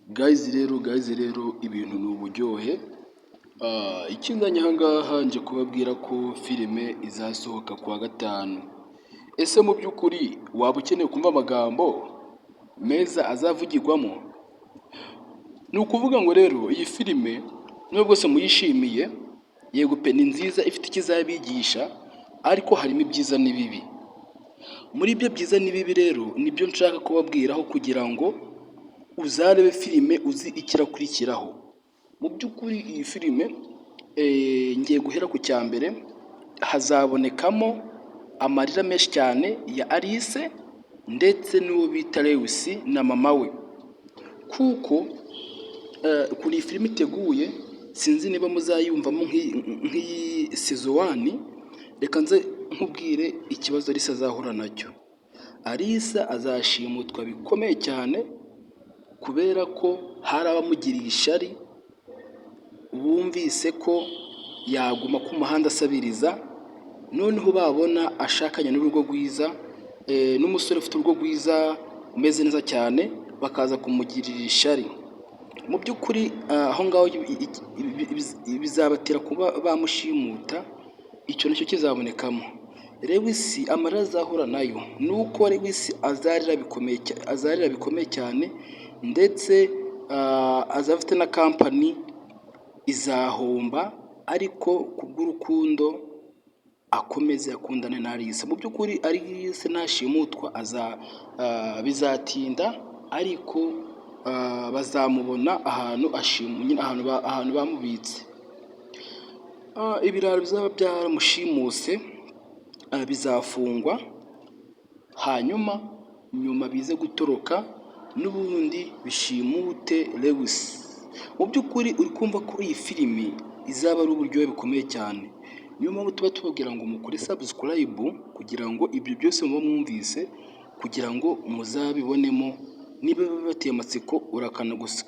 Guys rero ibintu ni uburyohe. Ikinzanye aha ngaha, nje kubabwira ko filime izasohoka kuwa gatanu. Ese mu by'ukuri waba ukeneye kumva amagambo meza azavugirwamo? Ni ukuvuga ngo rero iyi filime, nubwo se muyishimiye, yego pe, ni nziza, ifite icyo izabigisha, ariko harimo ibyiza n'ibibi. Muri ibyo byiza n'ibibi rero nibyo nshaka kubabwiraho, kugira ngo uzarebe filime uzi ikirakurikiraho. Mu by'ukuri iyi filime, ngiye guhera ku cya mbere: hazabonekamo amarira menshi cyane ya Alice ndetse n'uwo bita Lewis na mama we, kuko ukuntu iyi filime iteguye, sinzi niba muzayumvamo nk'iyi season one. Reka nze nkubwire ikibazo Alice azahura nacyo. Alice azashimutwa bikomeye cyane, kubera ko hari abamugiriye ishyari, bumvise ko yaguma ku muhanda asabiriza, noneho babona ashakanye n'urugo rwiza, n'umusore ufite urugo rwiza umeze neza cyane, bakaza kumugirira ishyari. Mu by'ukuri aho ngaho bizabatera kuba bamushimuta, icyo nacyo kizabonekamo. Lewis, amarira azahura nayo ni uko Lewis azarira bikomeye cyane, ndetse azaba afite na company izahomba, ariko kubw'urukundo akomeze akundane na Alice. Mu by'ukuri Alice nashimutwa bizatinda, ariko bazamubona ahantu ahantu bamubitse. Ibiraro bizaba byaramushimuse bizafungwa, hanyuma nyuma bize gutoroka n'ubundi bishimute Lewis. Mu by'ukuri uri kumva ko iyi filimi izaba ari uburyohe bukomeye cyane. Niyo mpamvu tuba tubabwira ngo mukore subscribe, kugira ngo ibyo byose muba mwumvise, kugira ngo muzabibonemo. Niba bibateye amatsiko, urakanda gusa,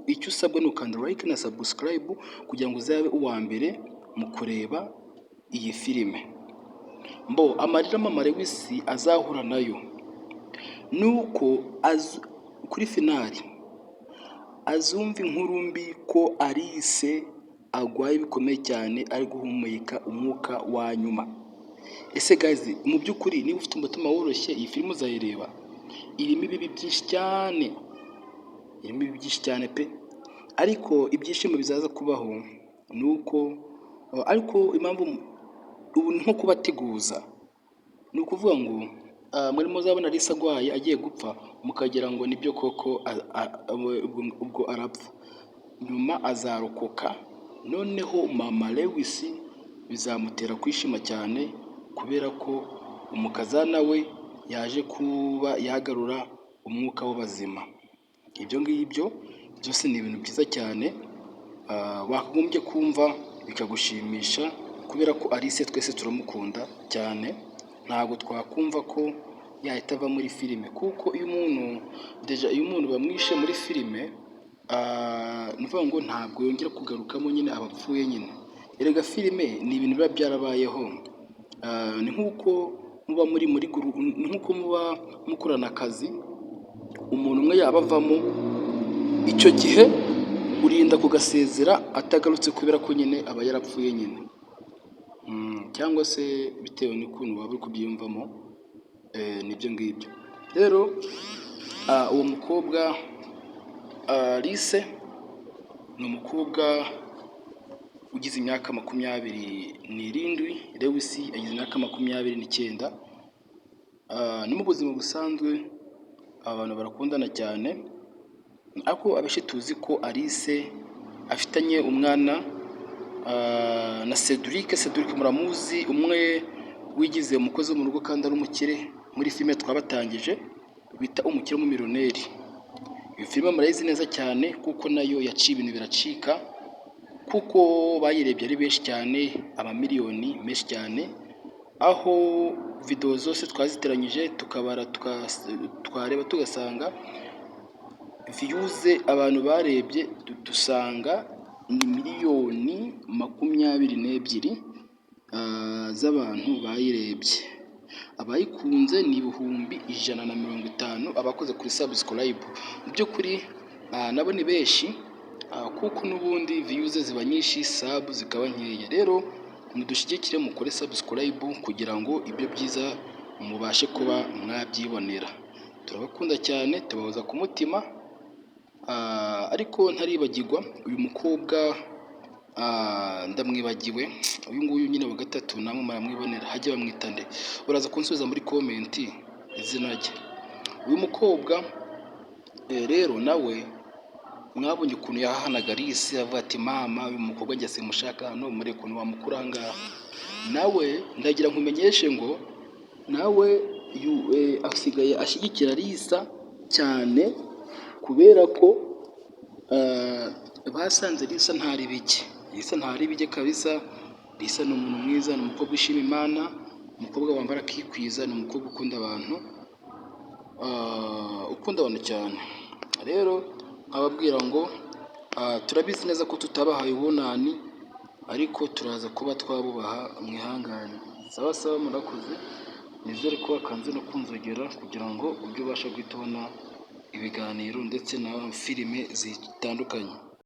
icyo usabwa ni ukanda like na subscribe, kugira ngo uzabe uwa mbere mu kureba iyi filime. Mbo amarira mama Lewis azahura nayo ni uko kuri final azumva inkuru mbi ko Alice arwaye bikomeye cyane, ari guhumeka umwuka wa nyuma. Ese guys, mu by'ukuri niba ufite umutima woroshye, iyi filime uzayireba? Irimo ibibi byinshi cyane, irimo ibibi byinshi cyane pe! Ariko ibyishimo bizaza kubaho ni uko, ariko impamvu ubu ni nko kubateguza, ni ukuvuga ngo muri muzabona Alice arwaye agiye gupfa, mukagira ngo nibyo koko, ubwo arapfa, nyuma azarokoka. Noneho mama Lewis bizamutera kwishima cyane, kubera ko umukazana we yaje kuba yagarura umwuka w'abazima. Ibyo ngibyo byose ni ibintu byiza cyane wakagombye kumva bikagushimisha, kubera ko Alice twese turamukunda cyane. Ntabwo twakumva ko yahita ava muri filime, kuko iyo umuntu déjà, iyo umuntu bamwishe muri filime, ni ukuvuga ngo ntabwo yongera kugarukamo nyine, aba apfuye nyine. Erega filime ni ibintu biba byarabayeho, ni nk'uko muba muri ni nk'uko muba mukorana akazi, umuntu umwe yaba avamo, icyo gihe urinda kugasezera atagarutse, kubera ko nyine aba yarapfuye nyine, cyangwa se bitewe n'ukuntu waba uri kubyiyumvamo, nibyo ngibyo. Rero uwo mukobwa Alice ni umukobwa ugize imyaka 27, Lewis agize imyaka 29. No mu buzima busanzwe abantu barakundana cyane, ariko abenshi tuzi ko Alice afitanye umwana na Cedric. Cedric muramuzi, umwe wigize umukozi wo mu rugo kandi ari umukire, muri filime twabatangije bita Umukire w'Umumiliyoneri. Iyo filime murayizi neza cyane, kuko nayo yaciye ibintu biracika, kuko bayirebye ari benshi cyane, amamiliyoni menshi cyane, aho videwo zose twaziteranyije tukabara, twareba tugasanga views abantu barebye, dusanga ni miliyoni 22 z'abantu bayirebye. Abayikunze ni 150,000, abakoze kuri subscribe. Mu by'ukuri Nabo ni benshi, kuko n'ubundi views ziba nyinshi, sub zikaba nkeya. Rero mudushyigikire, mukore subscribe kugira ngo ibyo byiza mubashe kuba mwabyibonera. Turabakunda cyane, tubahoza ku mutima. Ariko ntaribagirwa uyu mukobwa, ndamwibagiwe uyu nguyu nyine wa gatatu, namwe muramwibonera. Hajya bamwita nde? Uraza kunsubiza muri comment izina rye. Uyu mukobwa rero nawe mwabonye ukuntu yahahanaga Alice, avuga ati: "Mama, uyu mukobwa njye simushaka hano, mureke ukuntu wamukura aha ngaha." Nawe ndagira nkumenyeshe ngo nawe asigaye ashyigikira Lisa cyane, kubera ko basanze Lisa ntari bike. Lisa ntari bike kabisa. Lisa ni umuntu mwiza, ni umukobwa ushima Imana, umukobwa wambara akikwiza, ni umukobwa ukunda abantu, ukunda abantu cyane. Rero nkababwira ngo turabizi neza ko tutabahaye ubunani, ariko turaza kuba twabubaha, mwihangane. Sawa sawa, murakoze. Nizere ko wakanze no kunzogera kugira ngo ujye ubasha guhita ubona ibiganiro ndetse na filime zitandukanye.